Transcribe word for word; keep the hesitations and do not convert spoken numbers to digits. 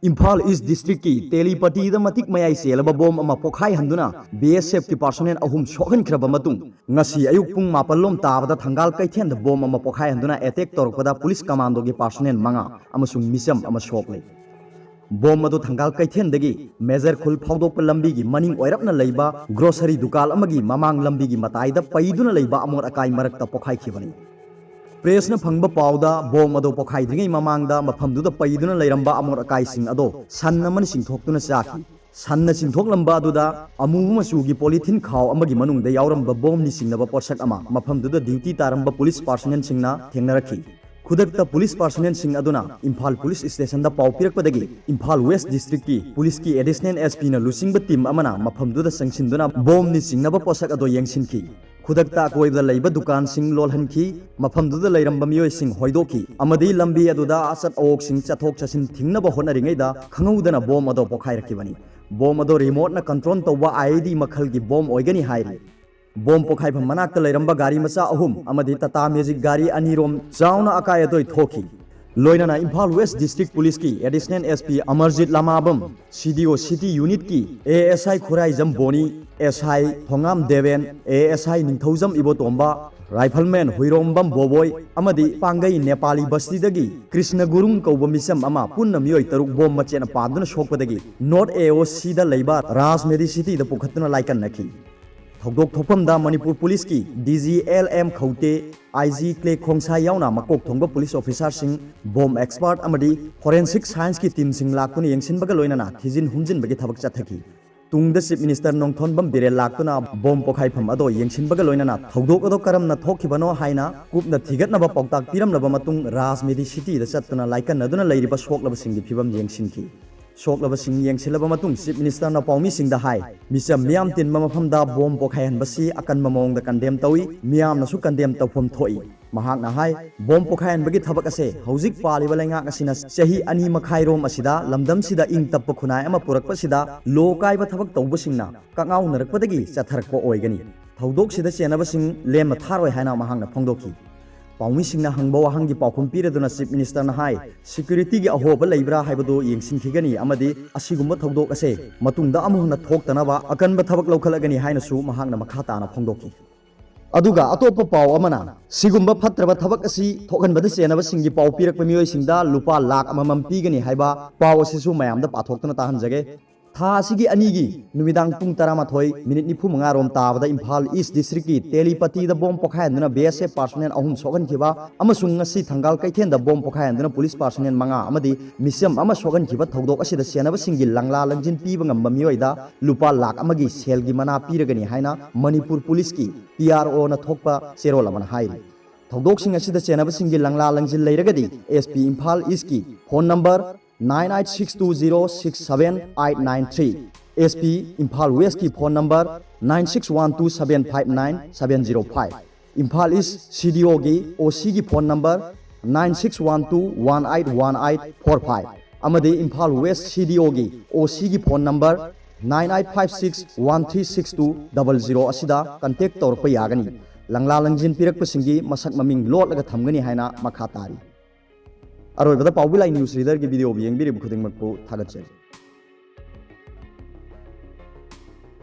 ꯏꯝꯐꯥꯜ ꯏꯁ ꯗꯤꯁꯇ꯭ꯔꯤꯛꯀꯤ ꯇꯦꯂꯤꯄꯇꯤꯗ ꯃꯇꯤꯛ ꯃꯌꯥꯏ ꯆꯦꯜꯂꯕ ꯕꯣꯝ ꯑꯃ ꯄꯣꯈꯥꯏꯍꯟꯗꯨꯅ ꯕꯤ ꯑꯦꯁ ꯑꯦꯐꯀꯤ ꯄꯥꯔꯁꯣꯅꯦꯜ ꯑꯍꯨꯝ ꯁꯣꯛꯍꯟꯈ꯭ꯔꯕ ꯃꯇꯨꯡ, ꯉꯁꯤ ꯑꯌꯨꯛ ꯄꯨꯡ ꯃꯥꯄꯜ ꯂꯣꯝ ꯇꯥꯕꯗ ꯊꯪꯒꯥꯜ ꯀꯩꯊꯦꯜꯗ ꯕꯣꯝ ꯑꯃ ꯄꯣꯈꯥꯏꯍꯟꯗꯨꯅ ꯑꯦꯇꯦꯛ ꯇꯧꯔꯛꯄꯗ ꯄꯨꯂꯤꯁ ꯀꯃꯥꯟꯗꯣꯒꯤ ꯄꯥꯔꯁꯣꯅꯦꯜ ꯃꯉꯥ ꯑꯃꯁꯨꯡ ꯃꯤꯆꯝ ꯑꯃ ꯁꯣꯛꯂꯦ꯫ ꯕꯣꯝ ꯑꯗꯨ ꯊꯪꯒꯥꯜ ꯀꯩꯊꯦꯜꯗꯒꯤ ꯃꯦꯖꯔ ꯈꯨꯜ ꯐꯥꯎꯗꯣꯛꯄ ꯂꯝꯕꯤꯒꯤ ꯃꯅꯤꯡ ꯑꯣꯏꯔꯞꯅ ꯂꯩꯕ ꯒ꯭ꯔꯣꯁꯔꯤ ꯗꯨꯀꯥꯟ ꯑꯃꯒꯤ ꯃꯃꯥꯡ ꯂꯝꯕꯤꯒꯤ ꯃꯇꯥꯏꯗ ꯄꯩꯗꯨꯅ ꯂꯩꯕ ꯑꯃꯣꯠ ꯑꯀꯥꯏ ꯃꯔꯛꯇ ꯄꯣꯈꯥꯏꯈꯤꯕꯅꯤ꯫ ꯄ꯭ꯔꯦꯁꯅ ꯐꯪꯕ ꯄꯥꯎꯗ, ꯕꯣꯝ ꯑꯗꯨ ꯄꯣꯈꯥꯏꯗ꯭ꯔꯤꯉꯩ ꯃꯃꯥꯡꯗ ꯃꯐꯝꯗꯨꯗ ꯄꯩꯗꯨꯅ ꯂꯩꯔꯝꯕ ꯑꯃꯣꯠ ꯑꯀꯥꯏꯁꯤꯡ ꯑꯗꯣ ꯁꯟ ꯑꯃꯅ ꯆꯤꯡꯊꯣꯛꯇꯨꯅ ꯆꯥꯈꯤ꯫ ꯁꯟꯅ ꯆꯤꯡꯊꯣꯛꯂꯝꯕ ꯑꯗꯨꯗ ꯑꯃꯨꯕ ꯃꯆꯨꯒꯤ ꯄꯣꯂꯤꯊꯤꯟ ꯈꯥꯎ ꯑꯃꯒꯤ ꯃꯅꯨꯡꯗ ꯌꯥꯎꯔꯝꯕ ꯕꯣꯝꯅꯤ ꯆꯤꯡꯅꯕ ꯄꯣꯠꯁꯛ ꯑꯃ ꯃꯐꯝꯗꯨꯗ ꯗ꯭ꯌꯨꯇꯤ ꯇꯥꯔꯝꯕ ꯄꯨꯂꯤꯁ ꯄꯥꯔꯁꯣꯅꯦꯜꯁꯤꯡꯅ ꯊꯦꯡꯅꯔꯛꯈꯤ꯫ ꯈꯨꯗꯛꯇ ꯄꯨꯂꯤꯁ ꯄꯥꯔꯁꯣꯅꯦꯜꯁꯤꯡ ꯑꯗꯨꯅ ꯏꯝꯐꯥꯜ ꯄꯨꯂꯤꯁ ꯁ꯭ꯇꯦꯁꯟꯗ ꯄꯥꯎ ꯄꯤꯔꯛꯄꯗꯒꯤ ꯏꯝꯐꯥꯜ ꯋꯦꯁ ꯗꯤꯁꯇ꯭ꯔꯤꯛꯀꯤ ꯄꯨꯂꯤꯁꯀꯤ ꯑꯦꯗꯤꯁꯅꯦꯜ ꯑꯦꯁ ꯄꯤꯅ ꯂꯨꯆꯤꯡꯕ ꯇꯤꯝ ꯑꯃꯅ ꯃꯐꯝꯗꯨꯗ ꯆꯪꯁꯤꯟꯗꯨꯅ ꯕꯣꯝꯅꯤ ꯆꯤꯡꯅꯕ ꯄꯣꯠꯁꯛ ꯑꯗꯨ ꯌꯦꯡꯁꯤꯟꯈꯤ꯫ ꯈꯨꯗꯛꯇ ꯑꯀꯣꯏꯕꯗ ꯂꯩꯕ ꯗꯨꯀꯥꯟꯁꯤꯡ ꯂꯣꯜꯍꯟꯈꯤ, ꯃꯐꯝꯗꯨꯗ ꯂꯩꯔꯝꯕ ꯃꯤꯑꯣꯏꯁꯤꯡ ꯍꯣꯏꯗꯣꯛꯈꯤ ꯑꯃꯗꯤ ꯂꯝꯕꯤ ꯑꯗꯨꯗ ꯑꯆꯠ ꯑꯋꯣꯛꯁꯤꯡ ꯆꯠꯊꯣꯛ ꯆꯠꯁꯤꯟ ꯊꯤꯡꯅꯕ ꯍꯣꯠꯅꯔꯤꯉꯩꯗ ꯈꯪꯍꯧꯗꯅ ꯕꯣꯝ ꯑꯗꯨ ꯄꯣꯈꯥꯏꯔꯛꯈꯤꯕꯅꯤ꯫ ꯕꯣꯝ ꯑꯗꯨ ꯔꯤꯃꯣꯠꯅ ꯀꯟꯇ꯭ꯔꯣꯜ ꯇꯧꯕ ꯑꯥꯏ ꯏ ꯗꯤ ꯃꯈꯜꯒꯤ ꯕꯣꯝ ꯑꯣꯏꯒꯅꯤ ꯍꯥꯏꯔꯤ꯫ ꯕꯣꯝ ꯄꯣꯈꯥꯏꯐꯝ ꯃꯅꯥꯛꯇ ꯂꯩꯔꯝꯕ ꯒꯥꯔꯤ ꯃꯆꯥ ꯑꯍꯨꯝ ꯑꯃꯗꯤ ꯇꯥꯇꯥ ꯃꯦꯖꯤꯛ ꯒꯥꯔꯤ ꯑꯅꯤꯔꯣꯝ ꯆꯥꯎꯅ ꯑꯀꯥꯏ ꯑꯇꯣꯏ ꯊꯣꯛꯈꯤ꯫ ꯂꯣꯏꯅꯅ ꯏꯝꯐꯥꯜ ꯋꯦꯁ ꯗꯤꯁꯇ꯭ꯔꯤꯛ ꯄꯨꯂꯤꯁꯀꯤ ꯑꯦꯗꯤꯁꯅꯦꯜ ꯑꯦꯁ ꯄꯤ ꯑꯃꯔꯖꯤꯠ ꯂꯃꯥꯕꯝ, ꯁꯤ ꯗꯤ ꯑꯣ city ꯌꯨꯅꯤꯠꯀꯤ A S I Khuraijam ꯕꯣꯅꯤ, S I Thongam Deben, A S ꯑꯥꯏ ꯅꯤꯡꯊꯧꯖꯝ ꯏꯕꯣꯇꯣꯝꯕ, ꯔꯥꯏꯐꯜꯃꯦꯟ ꯍꯨꯏꯔꯣꯝꯕꯝ ꯕꯣꯕꯣꯏ ꯑꯃꯗꯤ ꯄꯥꯡꯒꯩ ꯅꯦꯄꯥꯂꯤ ꯕꯁꯇꯤꯗꯒꯤ ꯀ꯭ꯔꯤꯁꯅ ꯒꯨꯔꯨꯡ ꯀꯧꯕ ꯃꯤꯆꯝ ꯑꯃ ꯄꯨꯟꯅ ꯃꯤꯑꯣꯏ ꯇꯔꯨꯛ ꯕꯣꯝ ꯃꯆꯦꯠꯅ ꯄꯥꯟꯗꯨꯅ ꯁꯣꯛꯄꯗꯒꯤ ꯅꯣꯔꯠ ꯑꯦ ꯑꯣ ꯁꯤꯗ ꯂꯩꯕ ꯔꯥꯖ ꯃꯦꯗꯤ ꯁꯤꯇꯤꯗ ꯄꯨꯈꯠꯇꯨꯅ ꯂꯥꯏꯀꯠꯅꯈꯤ꯫ ꯊꯧꯗꯣꯛ ꯊꯣꯛꯐꯝꯗ ꯃꯅꯤꯄꯨꯔ ꯄꯨꯂꯤꯁꯀꯤ ꯗꯤ ꯖꯤ ꯑꯦꯜ ꯑꯦꯝ ꯈꯧꯇꯦ, ꯑꯥꯏ ꯖꯤ ꯀ꯭ꯂꯦ ꯈꯣꯡꯁꯥꯏ ꯌꯥꯎꯅ ꯃꯀꯣꯛ ꯊꯣꯡꯕ ꯄꯨꯂꯤꯁ ꯑꯣꯐꯤꯁꯥꯔꯁꯤꯡ, ꯕꯣꯝ ꯑꯦꯛꯁꯄꯥꯔꯠ ꯑꯃꯗꯤ ꯐꯣꯔꯦꯟꯁꯤꯛ ꯁꯥꯏꯟꯁꯀꯤ ꯇꯤꯝꯁꯤꯡ ꯂꯥꯛꯇꯨꯅ ꯌꯦꯡꯁꯤꯟꯕꯒ ꯂꯣꯏꯅꯅ ꯊꯤꯖꯤꯟ ꯍꯨꯝꯖꯤꯟꯕꯒꯤ ꯊꯕꯛ ꯆꯠꯊꯈꯤ꯫ ꯇꯨꯡꯗ ꯆꯤꯐ ꯃꯤꯅꯤꯁꯇꯔ ꯅꯣꯡꯊꯣꯟꯕꯝ ꯕꯤꯔꯦꯟ ꯂꯥꯛꯇꯨꯅ ꯕꯣꯝ ꯄꯣꯈꯥꯏꯐꯝ ꯑꯗꯣ ꯌꯦꯡꯁꯤꯟꯕꯒ ꯂꯣꯏꯅꯅ ꯊꯧꯗꯣꯛ ꯑꯗꯣ ꯀꯔꯝꯅ ꯊꯣꯛꯈꯤꯕꯅꯣ ꯍꯥꯏꯅ ꯀꯨꯞꯅ ꯊꯤꯒꯠꯅꯕ ꯄꯥꯎꯇꯥꯛ ꯄꯤꯔꯝꯂꯕ ꯃꯇꯨꯡ ꯔꯥꯖ ꯃꯦꯗꯤ ꯁꯤꯇꯤꯗ ꯆꯠꯇꯨꯅ ꯂꯥꯏꯀꯠꯅꯗꯨꯅ ꯂꯩꯔꯤꯕ ꯁꯣꯛꯂꯕꯁꯤꯡꯒꯤ ꯐꯤꯕꯝ ꯌꯦꯡꯁꯤꯟꯈꯤ꯫ ꯁꯣꯛꯂꯕꯁꯤꯡ ꯌꯦꯡꯁꯤꯜꯂꯕ ꯃꯇꯨꯡ ꯆꯤꯐ ꯃꯤꯅꯤꯁꯇꯔꯅ ꯄꯥꯎꯃꯤꯁꯤꯡꯗ ꯍꯥꯏ, ꯃꯤꯆꯝ ꯃꯤꯌꯥꯝ ꯇꯤꯟꯕ ꯃꯐꯝꯗ ꯕꯣꯝ ꯄꯣꯈꯥꯏꯍꯟꯕꯁꯤ ꯑꯀꯟꯕ ꯃꯑꯣꯡꯗ ꯀꯟꯗꯦꯝ ꯇꯧꯏ, ꯃꯤꯌꯥꯝꯅꯁꯨ ꯀꯟꯗꯦꯝ ꯇꯧꯐꯝ ꯊꯣꯛꯏ꯫ ꯃꯍꯥꯛꯅ ꯍꯥꯏ, ꯕꯣꯝ ꯄꯣꯈꯥꯏꯍꯟꯕꯒꯤ ꯊꯕꯛ ꯑꯁꯦ ꯍꯧꯖꯤꯛ ꯄꯥꯜꯂꯤꯕ ꯂꯩꯉꯥꯛ ꯑꯁꯤꯅ ꯆꯍꯤ ꯑꯅꯤ ꯃꯈꯥꯏꯔꯣꯝ ꯑꯁꯤꯗ ꯂꯝꯗꯝꯁꯤꯗ ꯏꯪ ꯇꯞꯄ ꯈꯨꯟꯅꯥꯏ ꯑꯃ ꯄꯨꯔꯛꯄꯁꯤꯗ ꯂꯣ ꯀꯥꯏꯕ ꯊꯕꯛ ꯇꯧꯕꯁꯤꯡꯅ ꯀꯛꯉꯥꯎꯅꯔꯛꯄꯗꯒꯤ ꯆꯠꯊꯔꯛꯄ ꯑꯣꯏꯒꯅꯤ꯫ ꯊꯧꯗꯣꯛꯁꯤꯗ ꯆꯦꯟꯅꯕꯁꯤꯡ ꯂꯦꯝꯅ ꯊꯥꯔꯣꯏ ꯍꯥꯏꯅ ꯃꯍꯥꯛꯅ ꯐꯣꯡꯗꯣꯛꯈꯤ꯫ ꯄꯥꯎꯃꯤꯁꯤꯡꯅ ꯍꯪꯕ ꯋꯥꯍꯪꯒꯤ ꯄꯥꯎꯈꯨꯝ ꯄꯤꯔꯗꯨꯅ Chief Ministerꯅ ꯍꯥꯏ, securityꯒꯤ ꯑꯍꯣꯕ ꯂꯩꯕ꯭ꯔꯥ ꯍꯥꯏꯕꯗꯨ ꯌꯦꯡꯁꯤꯟꯈꯤꯒꯅꯤ ꯑꯃꯗꯤ ꯑꯁꯤꯒꯨꯝꯕ ꯊꯧꯗꯣꯛ ꯑꯁꯦ ꯃꯇꯨꯡꯗ ꯑꯃꯨꯛ ꯍꯟꯅ ꯊꯣꯛꯇꯅꯕ ꯑꯀꯟꯕ ꯊꯕꯛ ꯂꯧꯈꯠꯂꯒꯅꯤ ꯍꯥꯏꯅꯁꯨ ꯃꯍꯥꯛꯅ ꯃꯈꯥ ꯇꯥꯅ ꯐꯣꯡꯗꯣꯛꯈꯤ꯫ ꯑꯗꯨꯒ ꯑꯇꯣꯞꯄ ꯄꯥꯎ ꯑꯃꯅ, ꯁꯤꯒꯨꯝꯕ ꯐꯠꯇ꯭ꯔꯕ ꯊꯕꯛ ꯑꯁꯤ ꯊꯣꯛꯍꯟꯕꯗ ꯆꯦꯟꯅꯕꯁꯤꯡꯒꯤ ꯄꯥꯎ ꯄꯤꯔꯛꯄ ꯃꯤꯑꯣꯏꯁꯤꯡꯗ ꯂꯨꯄꯥ ꯂꯥꯈ ꯑꯃꯃꯝ ꯄꯤꯒꯅꯤ ꯍꯥꯏꯕ ꯄꯥꯎ ꯑꯁꯤꯁꯨ ꯃꯌꯥꯝꯗ ꯄꯥꯊꯣꯛꯇꯨꯅ ꯇꯥꯍꯟꯖꯒꯦ꯫ ꯊꯥ ꯑꯁꯤꯒꯤ ꯑꯅꯤꯒꯤ ꯅꯨꯃꯤꯗꯥꯡ ꯄꯨꯡ ꯇꯔꯥꯃꯥꯊꯣꯏ ꯃꯤꯅꯤꯠ ꯅꯤꯐꯨ ꯃꯉꯥ ꯔꯣꯝ ꯇꯥꯕꯗ ꯏꯝꯐꯥꯜ ꯏꯁ ꯗꯤꯁꯇ꯭ꯔꯤꯛꯀꯤ ꯇꯦꯂꯤꯄꯇꯤꯗ bomb ꯄꯣꯈꯥꯏꯍꯟꯗꯨꯅ B S F personnel ꯑꯍꯨꯝ ꯁꯣꯛꯍꯟꯈꯤꯕ ꯑꯃꯁꯨꯡ ꯉꯁꯤ ꯊꯪꯒꯥꯜ ꯀꯩꯊꯦꯜꯗ ꯕꯣꯝ ꯄꯣꯈꯥꯏꯍꯟꯗꯨꯅ ꯄꯨꯂꯤꯁ personnel ꯃꯉꯥ ꯑꯃꯗꯤ ꯃꯤꯆꯝ ꯑꯃ ꯁꯣꯛꯍꯟꯈꯤꯕ ꯊꯧꯗꯣꯛ ꯑꯁꯤꯗ ꯆꯦꯟꯅꯕꯁꯤꯡꯒꯤ ꯂꯪꯂꯥ ꯂꯪꯖꯤꯟ ꯄꯤꯕ ꯉꯝꯕ ꯃꯤꯑꯣꯏꯗ ꯂꯨꯄꯥ ꯂꯥꯈ ꯑꯃꯒꯤ ꯁꯦꯜꯒꯤ ꯃꯅꯥ ꯄꯤꯔꯒꯅꯤ ꯍꯥꯏꯅ ꯃꯅꯤꯄꯨꯔ ꯄꯨꯂꯤꯁꯀꯤ P R Oꯅ ꯊꯣꯛꯄ ꯆꯦꯔꯣꯜ ꯑꯃꯅ ꯍꯥꯏꯔꯤ꯫ ꯊꯧꯗꯣꯛꯁꯤꯡ ꯑꯁꯤꯗ ꯆꯦꯟꯅꯕꯁꯤꯡꯒꯤ ꯂꯪꯂꯥ ꯂꯪꯖꯤꯟ ꯂꯩꯔꯒꯗꯤ S P ꯏꯝꯐꯥꯜ ꯏꯁꯀꯤ phone number nine eight six two zero six seven eight nine three, S P Imphal ꯋꯦꯁꯀꯤ phone number nine six one two seven five nine seven zero five, Imphal ꯏꯁ C D Oꯒꯤ O Cꯒꯤ phone number nine six one two one eight one eight four five ꯑꯃꯗꯤ Imphal west C D Oꯒꯤ O Cꯒꯤ phone number nine eight five six one three six two double zero ꯑꯁꯤꯗ contact ꯇꯧꯔꯛꯄ ꯌꯥꯒꯅꯤ꯫ ꯂꯪꯂꯥ ꯂꯪꯖꯤꯟ ꯄꯤꯔꯛꯄꯁꯤꯡꯒꯤ ꯃꯁꯛ ꯃꯃꯤꯡ ꯂꯣꯠꯂꯒ ꯊꯝꯒꯅꯤ ꯍꯥꯏꯅ ꯃꯈꯥ ꯇꯥꯔꯤ꯫ ꯑꯔꯣꯏꯕꯗ ꯄꯥꯎꯕꯤ ꯂꯥꯏ news readerꯒꯤ videoꯕꯨ ꯌꯦꯡꯕꯤꯔꯤꯕ ꯈꯨꯗꯤꯡꯃꯛꯄꯨ ꯊꯥꯒꯠꯆꯔꯤ꯫